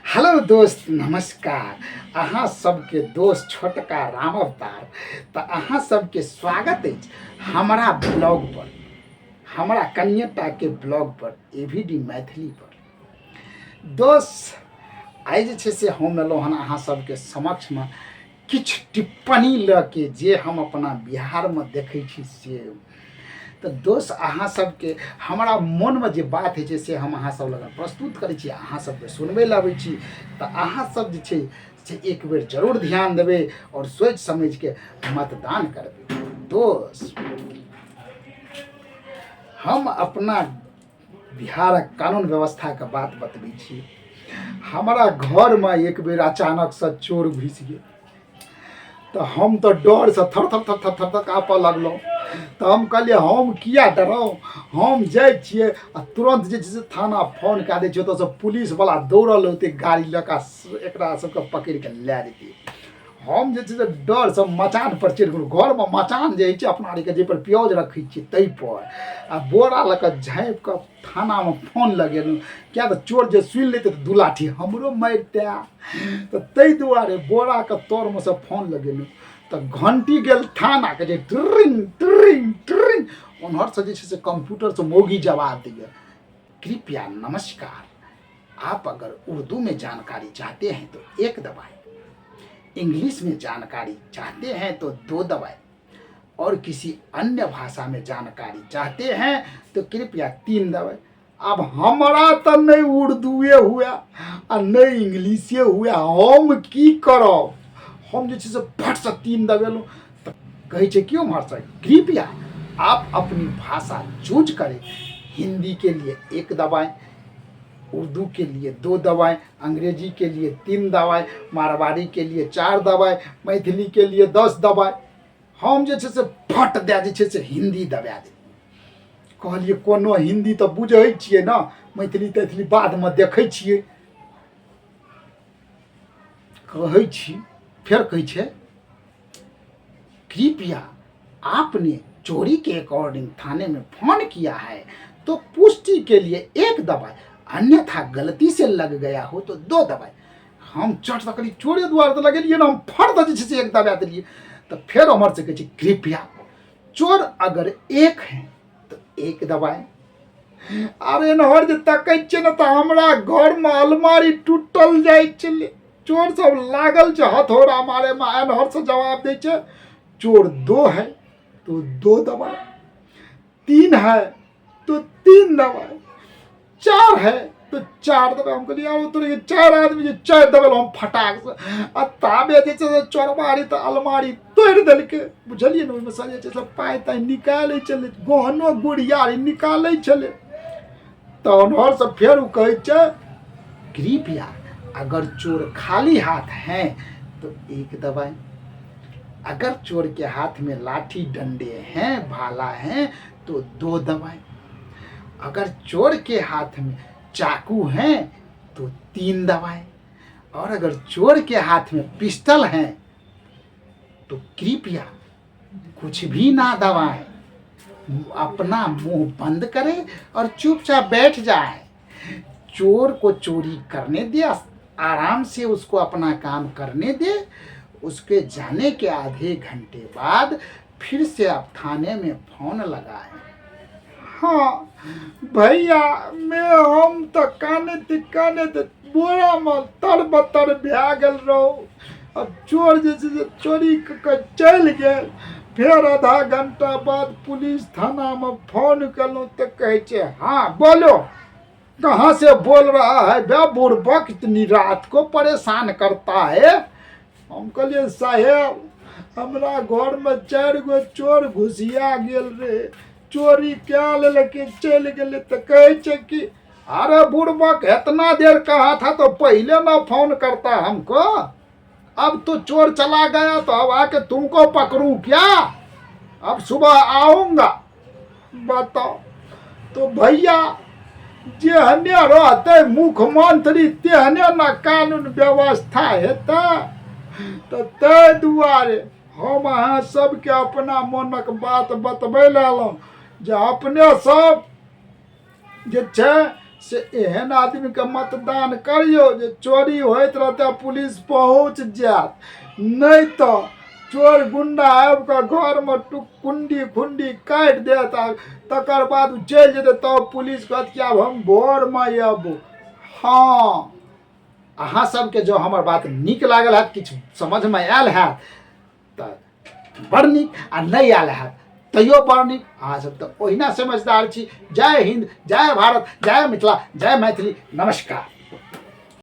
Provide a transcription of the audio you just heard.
Hello दोस्त, नमस्कार। अहाँ सबके दोस्त छोटका रामअवतार। तऽ अहाँ सबके स्वागत अछि हमरा ब्लॉग पर, हमरा कनिएटाके ब्लॉग पर, ए वी डी मैथिली पर। दोस्त, आइ जे छै से हम एलहुँ हन अहाँ सबके समक्षमे किछु टिप्पणी लऽ के जे हम अपना बिहारमे देखै छी से। तऽ दोस्त, अहाँ सबके हमरा मोनमे जे बात होइ छै से हम अहाँ सब लग प्रस्तुत करै छी, अहाँ सबके सुनबै लए अबै छी। तऽ अहाँ सब जे छै से एक बेर जरूर ध्यान देबै आओर सोचि समझिके मतदान करबै। दोस्त, हम अपना बिहारक कानून व्यवस्थाके बात बतबै छी। हमरा घरमे एक बेर अचानकसँ चोर घुसि गेल, तऽ हम तऽ डरसँ थर थर थर थर थर थर काँपऽ लगलहुँ। तऽ हम कहलियै, हम किया डराउ, हम जाइ छियै आ तुरन्त जे छै से थाना फोन कए दै छियै। ओतऽसँ पुलिसवला दौड़ल औतै गाड़ी लऽ कऽ, एकरा सबके पकड़ि कऽ लए जेतै। हम जे छै से डरसँ मचान पर चढ़ि गेलहुँ। घरमे मचान जे होइ छै अपना आरके, जाहिपर प्याज रखै छियै ताहिपर, आ बोरा लऽ कऽ झाँपि कऽ थानामे फोन लगेलहुँ, किया तऽ चोर जे सुनि लेतै तऽ दू लाठी हमरो मारितै। तऽ ताहि दुआरे बोराके तरमे सँ फोन लगेलहुँ। तऽ घंटी गेल थानाके जे ट्रिंग ट्रिंग ट्रिंग। ओन्हरसँ जे छै से कम्प्यूटरसँ मौगी जवाब दैए, कृपया नमस्कार, आप अगर उर्दू में जानकारी चाहते हैं तो एक दबाएं, इंग्लिश में जानकारी चाहते हैं तो दो दबाएं और किसी अन्य भाषा में जानकारी चाहते हैं तो कृपया तीन दबाएं। आब हमरा तऽ नहि उर्दूए हुए आ नहि इंग्लिशे हुए, हम की करब? हम जे छै से फटसँ तीन दबेलहुँ। तऽ कहै छै कि ओम्हरसँ, कृपया आप अपनी भाषा चूज करें, हिंदी के लिए एक दबाएं, उर्दू के लिए दो दबाएं, अंग्रेजी के लिए तीन दबाएं, मारवाड़ी के लिए चार दबाएं, मैथिली के लिए 10 दबाएं। हम जे छै से फट दए जे छै से हिंदी दबा देलियै। कहलियै, कोनो हिंदी तऽ बुझै छियै ने, मैथिली तैथिली बादमे देखै छियै। कहै छी, फेर कहै छै, कृपया आपने चोरी के अकॉर्डिंग थाने में फोन किया है तो पुष्टि के लिए एक दबाए, अन्यथा गलती से लग गया हो तो दो दबाए। हम चट तऽ कहलियै, चोरे दुआरे तऽ लगेलियै ने। हम फट दऽ जे छै से एक दबा देलियै। तऽ फेर हमर से कहै छै, कृपया चोर अगर एक है तो एक दबाए। आर एनहर जे तकै छियै ने तऽ हमरा घरमे अलमारी टूटल जाइ छलै, चोर सब लागल छै हथौड़ा मारेमे। एनहरसँ जवाब दै छै, चोर दो है तो दो दबाए, तीन है तो तीन दबाए, चार है तो चार दबाए। हम कहलियै, आब तोरे चारि आदमी जे चारि दबेल। हम फटाक से आ ताबे जे छै से चोरबारी तऽ अलमारी तोड़ि देलकै, बुझलियै ने? ओहिमे सँ जे छै से पाइ ताइ निकालै छलै, गहनो गुड़िया निकालै छलै। तऽ ओन्हरसँ फेर ओ कहै छै, कृपया अगर चोर खाली हाथ हैं तो एक दबाए, अगर चोर के हाथ में लाठी डंडे हैं, भाला हैं तो दो दबाए, अगर चोर के हाथ में चाकू हैं तो तीन दबाए और अगर चोर के हाथ में पिस्टल है तो कृपया कुछ भी ना दबाएं, अपना मुंह बंद करे और चुपचाप बैठ जाए। चोर को चोरी करने दे, आराम से उसको अपना काम करने दे। उसके जाने के आधे घंटे बाद फिर से आप थाने में फोन लगाए। हाँ भैया, मैं हम तऽ कानैत कानैत बोरामे तर बतर भए गेल रहू। अब चोर जे छै से चोरी कऽ कऽ चलि गेल। फेर आधा घंटा बाद पुलिस थानामे फोन केलहुँ तऽ कहै छै, हाँ बोलो, कहाँ से बोल रहा है बे बुड़बक, इतनी रात को परेशान करता है? हम कहलियै, साहेब, हमरा घरमे चारि गो चोर घुसिया गेल रहे, चोरी कए लेलकै, चलि गेलै। तऽ कहै छै कि अरे बुड़बक, इतना देर कहा था तो पहले ना फोन करता हमको? अब तो चोर चला गया तो अब आके तुमको पकड़ूं क्या? अब सुबह आऊंगा। बताओ तो भैया, जेहने रहतै मुख्यमंत्री तेहने ने कानून व्यवस्था हेतै। तऽ ताहि दुआरे हम अहाँ सबके अपना मोनक बात बतबै लए एलहुँ जे अपने सब जे छै से एहन आदमीके मतदान करियौ जे चोरी होइत रहतै पुलिस पहुँच जायत, नहि तऽ चोर गुंडा आबि कऽ घरमे कुंडी खुंडी काटि देत आ तकर बाद ओ चलि जेतै, तब पुलिस कहत कि आब हम भोरमे अयबो। हँ, अहाँ सबके जँ हमर बात नीक लागल हैत, किछु समझमे आयल हैत तऽ बड़ नीक, आ नहि आयल हैत तैयो बड़ नीक। अहाँ सब तऽ ओहिना समझदार छी। जय हिंद, जय भारत, जय मिथिला, जय मैथिली। नमस्कार।